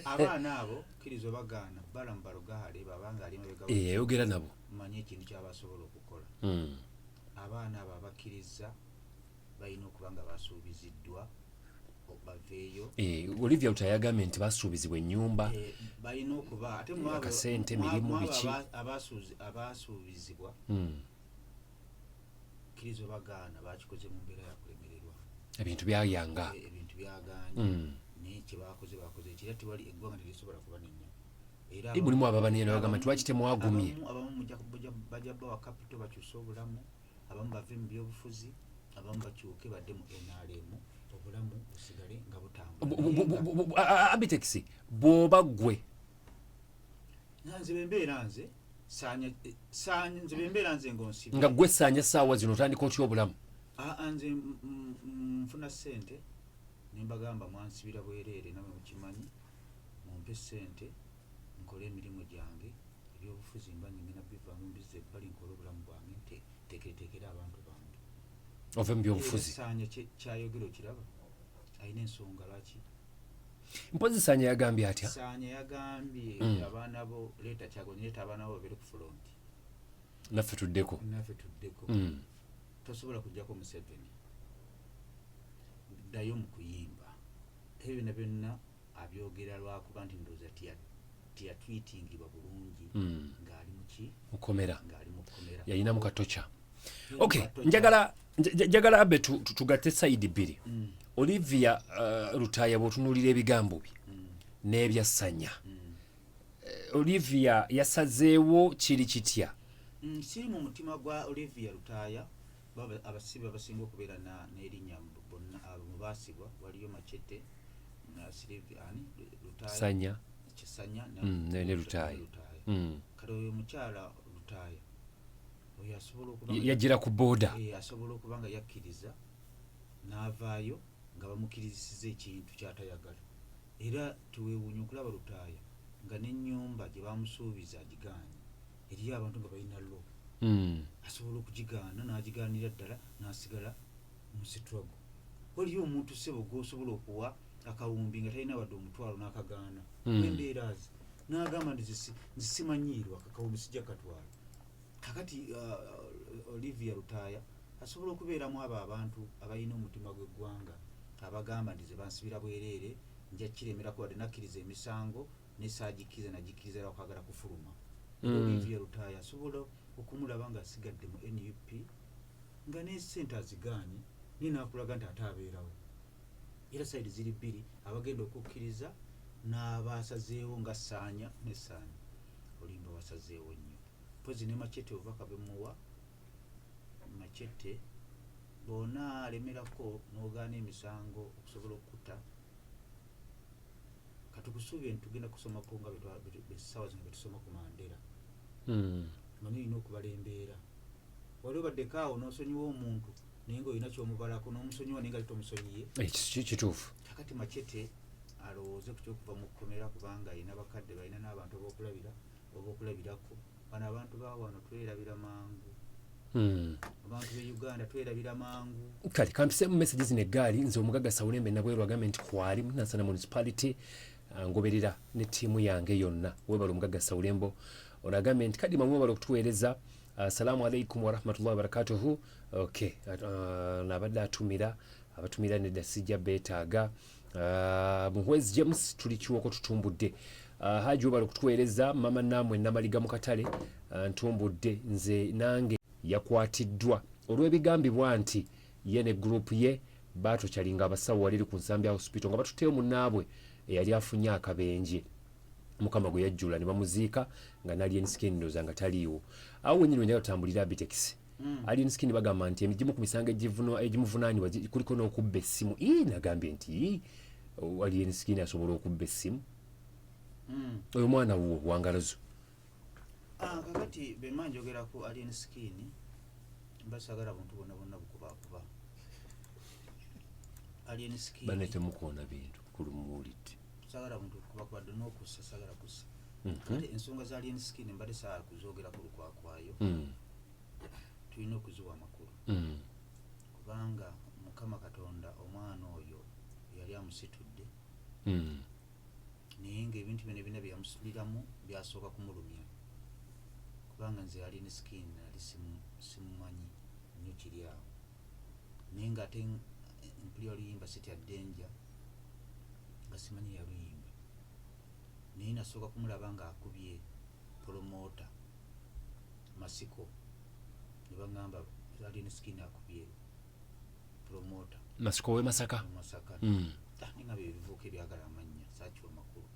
abaana abo kkiriza obagaana Balamu Balugahale babanga ali mabega. Yayogera nabo. Manye ekintu kyabasobola okukola. Abaana abo abakkiriza balina okuba nga basuubiziddwa baveeyo. Olivia Lutaaya yagambye nti basuubizibwa ennyumba. Balina okuba ate akasente, mirimu, biki. Abasuubizibwa, kkiriza obagaana, bakikoze mu mbeera yakulemererwa. Ebintu byayanga. Ebintu byaganye. Naye kyebakoze bakoze ekira, tewali eggwanga terisobola kuba nenyama. Era Mulimu ababanene bagamba nti lwaki temwagumye. Abamu bajja bawa capital bakyuse obulamu, abamu bave mu byobufuzi, abamu bakyuke badde mu NRM, obulamu busigale nga butambula. Abitex, bw'oba ggwe? Nze bembeera nze Saanya, Saanya, nze bembeera nze ng'onsibe. Nga gwe Saanya, saawa zino otandika otya obulamu? Aa, nze nfuna ssente ne mbagamba, mwansibira bwereere namwe mukimanyi, mumpe ssente nkole emirimu gyange, ebyobufuzi mba ngenda bivaamu mbizza ebbali, nkole obulamu bwange, nteekereteekere abantu bange. Ove mu byobufuzi. Era Saanya kyayogera okiraba alina ensonga lwaki. Mpozi Saanya yagambye atya? Saanya yagambye, abaana bo leeta Kyagulanyi, leeta abaana bo babere ku front. Naffe tuddeko. Naffe tuddeko. Tosobola kujjako Museveni, ddayo mu kuyimba. Ebyo byonna byonna abyogera lwakuba nti ndowooza teyatwitingibwa bulungi ng'ali muki? Mukomera. Ng'ali mu kkomera. Yalinamu katoca. Yalinamu Okay. katoca. Njagala abe tugatte side bbiri. Olivia Lutaaya, bw'otunuulira ebigambo bye n'ebya Sanya, Olivia yasazeewo kiri kitya? Siri mu mutima gwa Olivia Lutaaya. Baba abasibe abasinga okubeera n'erinnya bonna abo mu baasibwa waliyo Machete na Silivia, ani, Lutaaya. Sanya. Kisanya Ne Lutaaya. Lutaaya. Kale oyo omukyala Lutaaya oyo asobola okuba Yajjira ku booda. Asobola okuba nga yakkiriza n'avaayo nga bamukirizisiza ekintu kyatayagala. Era teweewuunya okulaba Lutaaya nga n'ennyumba gye bamusuubiza agigaanye. Eriyo abantu nga balina lo asobola okugigaana n'agigaanira ddala n'asigala mu struggle. Waliyo omuntu, ssebo, gw'osobola okuwa akawumbi nga talina wadde 1000 n'akagaana. Embeera ze n'agamba nti nzisimanyiirwa akakawumbi sijja katwala. Kakati Olivia Lutaaya asobola okubeeramu abo abantu abalina omutima gw'eggwanga abagamba nti ze bansibira bwereere, nja kiremerako wadde nakkiriza emisango nesaagikkiriza, nagikkiriza lwakwagala kufuluma. Olivia Lutaaya asobola okumulaba ng'asigadde mu NUP nga nesente azigaanye, naye nakulaga nti ate abeerawo. Era side ziri bbiri, abagenda okukkiriza n'abasazeewo nga Saanya ne Saanya olimba wasazeewo nnyo. Mpozi ne Machete, obubaka bemuwa Machete, bwona alemerako n'ogaana emisango okusobola okkuta, katukusuubire nti tugenda kusomako nga essaawa zino betusoma ku Mandela. Manyi olina okubala embeera. Wali obaddeko awo n'osonyiwa omuntu naye ngaolina kyomubalako n'omusonyiwa naye nga tomusonyiye. Kituufu. Kakati Machete alowooze ku kyokuva mu kkomera, kubanga alina bakadde, balina n'abantu abokulabira oba okulabirako. Bano abantu bawano twerabira mangu. Abantu be Uganda twerabira mangu. Kale kampiseemu message zino eggaali. Nze omugagga Sawulembe Nabweru agambye nti kwali Nansana Municipality, ngoberera ne ttiimu yange yonna. Webale omugagga Sawulembo. Ono agambye nti kadima mwebale okutuweereza. Assalamu alaikum warahmatullahi wabarakatuhu. Okay, nabadde atumira abatumira, nedda, sijja beetaaga. Muhwezi James, tuli Kiwoko, tutumbudde. Haji webale okutuweereza. Mama namwe Namaliga mu katale, ntumbudde nze nange. Yakwatiddwa olw'ebigambibwa nti ye ne gurupu ye baatokyalinga abasawo waliri ku Nsambya Hospital nga batutteyo munnaabwe eyali afunye akabenje, Mukama gwe yajjula ne bamuziika nga n'Alien Skin ndowooza nga taliiwo. Awo wenyini wenjagala tutambulira, Abitex. Alien Skin bagamba nti emigimu ku misango egimuvunaanibwa kuliko n'okubba essimu. Ii, nagambye nti ii. Alien Skin asobola okubba essimu. Oyo mwana wuwo wangalozo. Ah, kakati bema njogera ku Alien Skin, mba sagala buntu bwonna bwonna bukubakuba Alien Skin. Bane temukoona bintu kulumuwulidde. Sagala buntu bukubakuba dde n'okussa sagala kussa. Kati ensonga za Alien Skin mbadde saagala kuzoogera ku lukwakwayo. Tulina okuziwa amakulu. Kubanga Mukama Katonda omwana oyo yali amusitudde. Naye ng'ebintu byonna byonna bye yamusituliramu byasooka kumulumya, kubanga nze Alien Skin nali simumanyi nnyo kiri awo, naye ng'ate mpulira oluyimba Sitya Danger nga simanyi yaluyimba, naye nasooka kumulaba ng'akubye promoter Masiko, ne baŋŋamba Alien Skin akubye promoter. Masiko we Masaka. Mu Masaka. Ah, nengamba ebivuuka ebyagala amannya, saakiwa makulu.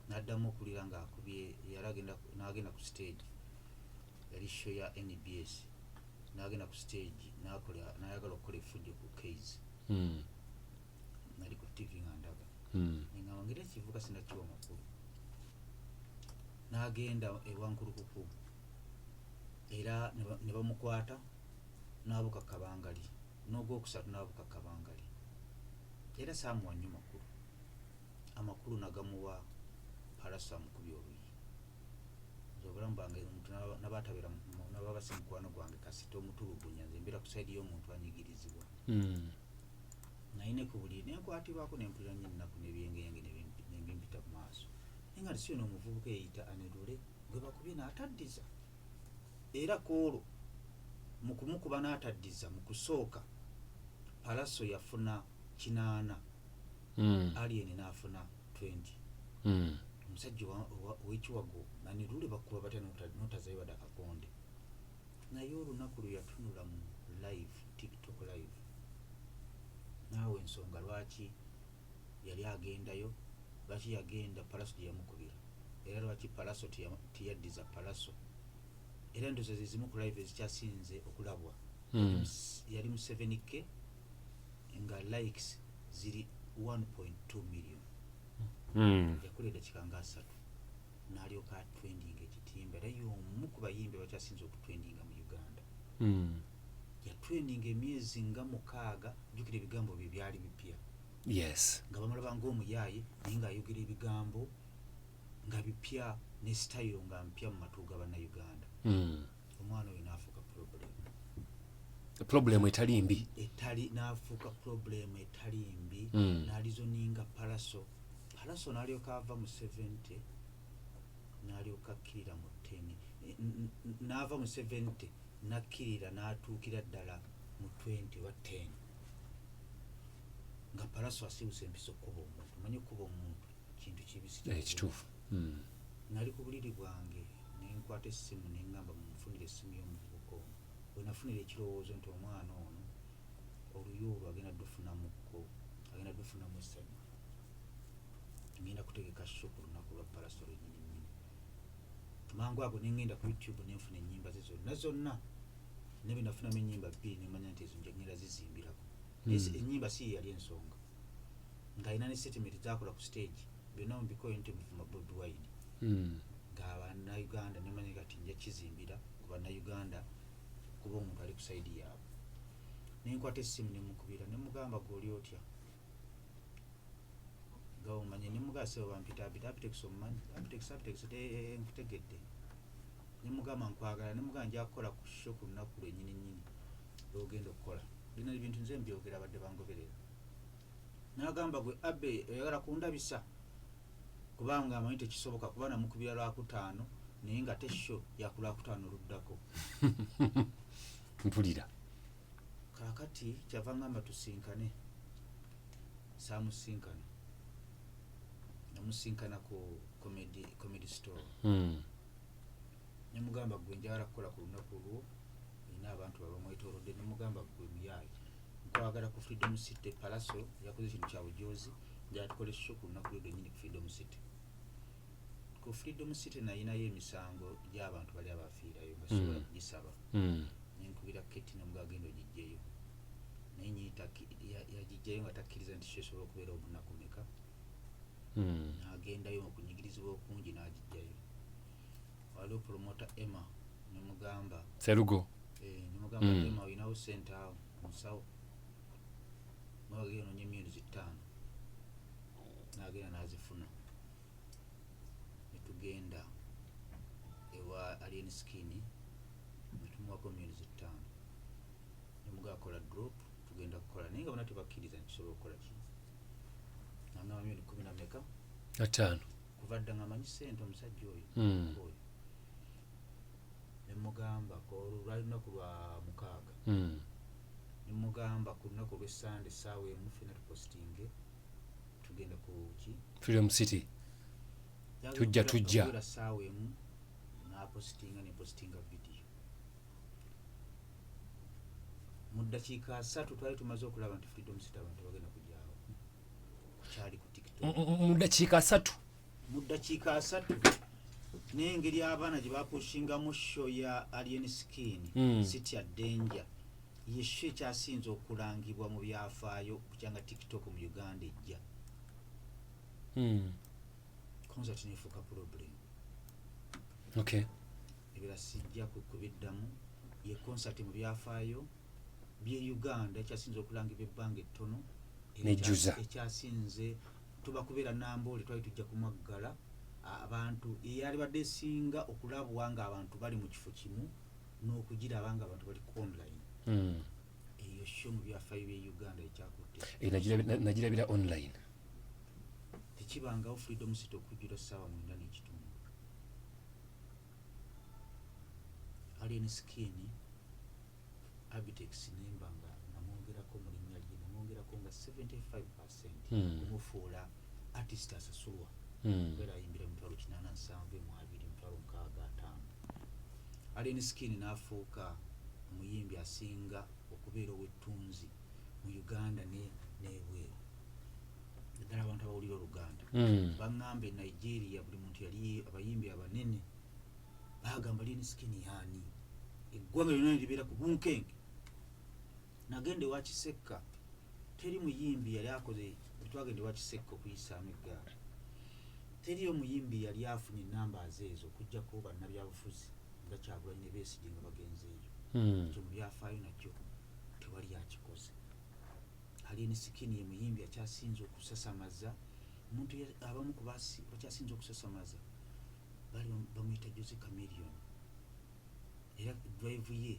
N'addamu okuwulira ng'akubye, yali agenda, n'agenda ku stage, yali show ya NBS, n'agenda ku stage n'akola, n'ayagala okukola effujjo ku Case. Nali ku TV nga ndaga. Nengamba ngeri ekivuuka sinakiwa makulu. N'agenda ewa Nkulukuku era ne bamukwata n'abuka kabangali, n'ogwokusatu n'abuka kabangali, era saamuwa nnyo makulu. Amakulu nagamuwa Pallaso amukubye oluyi. Nze obulamu bwange omuntu n'aba atabeera n'aba si mukwano gwange, kasita omutulugunya, nze mbeera ku side y'omuntu anyigirizibwa. Naye ne ku buli nenkwatibwako nempulira nnyo ennaku n'ebyengeyenge nebimpita mu maaso, naye nga si ono omuvubuka eyeyita Anerule gwe bakubye n'ataddiza, era kwolwo mu kumukuba n'ataddiza mu kusooka Pallaso yafuna 80. Alien n'afuna 20. Omusajja ow'ekiwago Anerule bakuba batya n'otazayo wadde akakonde? Naye olunaku lwe yatunula mu live, TikTok live, naawe ensonga lwaki yali agendayo, lwaki yagenda Pallaso gye yamukubira, era lwaki Pallaso teyaddiza Pallaso, era ndowooza ze zimu ku live ezikyasinze okulabwa. Yali mu 7K nga likes ziri 1.2 million. Yakola eddakiika nga 30 n'alyoka atrendinga ekitimba, era y'omu ku bayimbi abakyasinze okutrendinga mu Uganda. Yatrendinga emyezi nga 6. Jjukira ebigambo bye byali bipya. Nga bamulaba ng'omuyaaye, naye ng'ayogera ebigambo nga bipya ne sitayiro nga mpya mu matu ga Bannayuganda. Omwana oyo n'afuuka problem. Problem etali mbi. Etali, n'afuuka problem etali mbi. N'alizoninga Pallaso. Pallaso n'alyoka ava mu 70 n'alyoka akkirira mu 10. N'ava mu 70 n'akkirira n'atuukira ddala mu 20 oba 10, nga Pallaso asiiwusa empisa okukuba omuntu. Omanyi okukuba omuntu kintu kibisi. Kituufu. Nali ku buliri bwange nenkwata essimu neŋŋamba munfunire essimu y'omuvubuka ono. Bwe nafunira ekirowoozo nti omwana ono oluyi olwo agenda dufunamukko, agenda dufunamu essanyu, ngenda kutegeka show ku lunaku lwa Pallaso lwennyini nnyini. Mangu ago neŋŋenda ku YouTube nenfuna ennyimba ze zonna zonna, ne bwe nafunamu ennyimba bbiri nemanya nti ezo nja ngenda zizimbirako. Naye ennyimba si ye yali ensonga, ng'alina ne statement zakola ku stage, byonna mubikoye nti muvuma Bobi Wine. Ng'abannayuganda nemanya kati nja kizimbira ku bannayuganda, kuba omuntu ali ku side yaabwe. Nenkwata essimu nemukubira nemugamba, "Gwe oli otya?" Nga omanye nemugamba, "Sebo, bampita Abitex, omumanyi Abitex?" "Abitex, nkutegedde." Nemugamba, "Nkwagala." Nemugamba, "Nja kukola ku show ku lunaku lwennyini nnyini lwogenda okukola." Bino ebintu nze mbyogera, abadde bangoberera. N'agamba, "Gwe Abe, oyagala kundabisa?" Kubanga amanyi tekisoboka, kuba namukubira Lwakutaano, naye nga te show yaku Lwakutaano oluddako. Mpulira. Kaakati kyava ngamba tusinkane. Saamusinkana, namusinkana ku Comedy Store. Nemugamba, "Gwe, njagala kukola ku lunaku lwo." Erina abantu babamwetolodde. Nemugamba, "Gwe muyaayi, nkwagala ku Freedom City. Pallaso yakoze ekintu kya bujozi, njagala tukole show ku lunaku lwo lwennyini ku Freedom City." Ku Freedom City nayinayo emisango gy'abantu bali abafiirayo nga sobola kugisaba. Nenkubira Keti, nemuga, "Genda ogijjeyo." Naye nyini yagijjayo nga takkiriza nti show esobola okubeera omunaku meka. N'agendayo mu kunyigirizibwa okungi n'agijjayo. Waliwo promota Emma, nemugamba Serugo. Eh, nemugamba, "Emma, olinawo sente awo musawo?" Mwagenda nonya 5 million, n'agenda n'azifuna, netugenda ewa Alien Skin, netumuwako 5 million, nemugaa kola drop, tugenda kukola, naye nga bona tebakkiriza nti tusobola okukola ki. Nangamba 10 million na meka? 5. Kuva dda nga amanyi sente omusajja oyo. Oyo nemugamba olwo lwali lunaku lwa mukaaga. Nemugamba ku lunaku olwesande 1:00 fena tupositinge, tugenda ku ki? Freedom City. Tujja, tujja. Okubeera 1:00 napositinga, nepositinga vidiyo mu ddakiika 30 twali tumaze okulaba nti Freedom City abantu bagenda kujaawo, kyali ku TikTok. Mu ddakiika 30? Mu ddakiika 30, n'engeri abaana gye bapushingamu show ya Alien Skin, City ya Danger, ye show ekyasinze okulangibwa mu byafaayo bukyanga TikTok mu Uganda ejja. Concert nefuuka problem. Ebira sijja kubiddamu. Ye concert mu byafaayo bye Uganda ekyasinze okulangibwa ebbanga ettono era Nejjuza. Ekyasinze tuba kubeera Namboole, twali tujja kumaggala abantu, eyali badde esinga okulabwa nga abantu bali mu kifo kimu n'okugiraba nga abantu bali ku online. Eyo show mu byafaayo bye Uganda ekyakutte. Eh, nagirabira online. Tekibangawo Freedom City okujjula 9:15. Alien Skin, Abitex, nemba nga namwongerako mu linnya lye, namwongerako nga 75 kumufuula artist asasulwa. Kubeera ayimbira 872,000, 650,000. Alien Skin n'afuuka omuyimbi asinga okubeera ow'ettunzi mu Uganda n'ebweru, naddala abantu abawulira Oluganda. Baŋŋamba e Nigeria buli muntu yali, abayimbi abanene bagamba, "Alien Skin yaani?" Eggwanga lyonna neribeera ku bunkenke. Nagenda ewa Kisekka, teri muyimbi yali akoze. Twagenda ewa Kisekka okuyisaamu eggaali, teriyo muyimbi yali afunye enambaazi ezo okugjako bannabyabufuzi nga Kyagulanyi ne Besigye nga bagenzeeyo. Ekyo mu byafaayo nakyo tewali akikoze. Alien Skin ye muyimbi akyasinze okusasamaza omuntu. Abamu ku bakyasinze okusasamaza baali bamuyita Jose Chameleone, era drive ye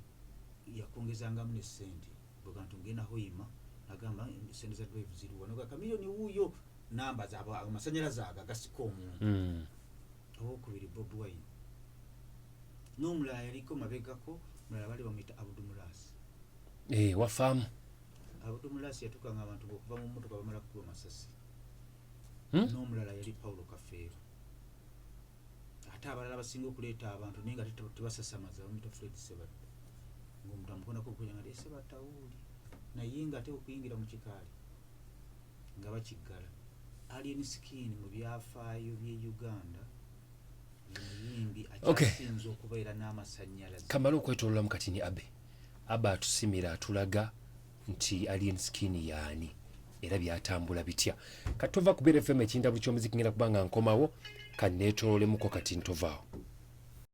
yakwongezangamu ne sente bwega nti ngenda Hoima, agamba, "Sente za drive ziriwa?" Noga, "Chameleone wuuyo." Namba zaabo, amasanyalaze ago agasika omuntu. Owokubiri Bobi Wine, n'omulala yaliko mabegako, mulala bali bamuyita Abdumulasi. Eh, wafaamu. Abdumulasi yatukanga abantu okuva mu mmotoka bamala kukuba masasi. N'omulala yali Paulo Kafeero. Ate abalala basinga okuleeta abantu naye nga tebasasamaza, bamuyita Fred Sebatta, ngaomuntu amukonako okunya nga Sebatta wuuli, naye nga ate okuyingira mu kikaali nga bakiggala. Alien Skin mu byafaayo by'e Uganda ye muyimbi akyasinze okubeera n'amasanyalaze. Kamale okwetololamu kati ni abe aba atusimira, atulaga nti Alien Skin yaani era byatambula bitya. Kati tova ku BFM, ekintabu ky'omuziki, ngenda kuba nga nkomawo, kaneetololemuko kati ntovaawo.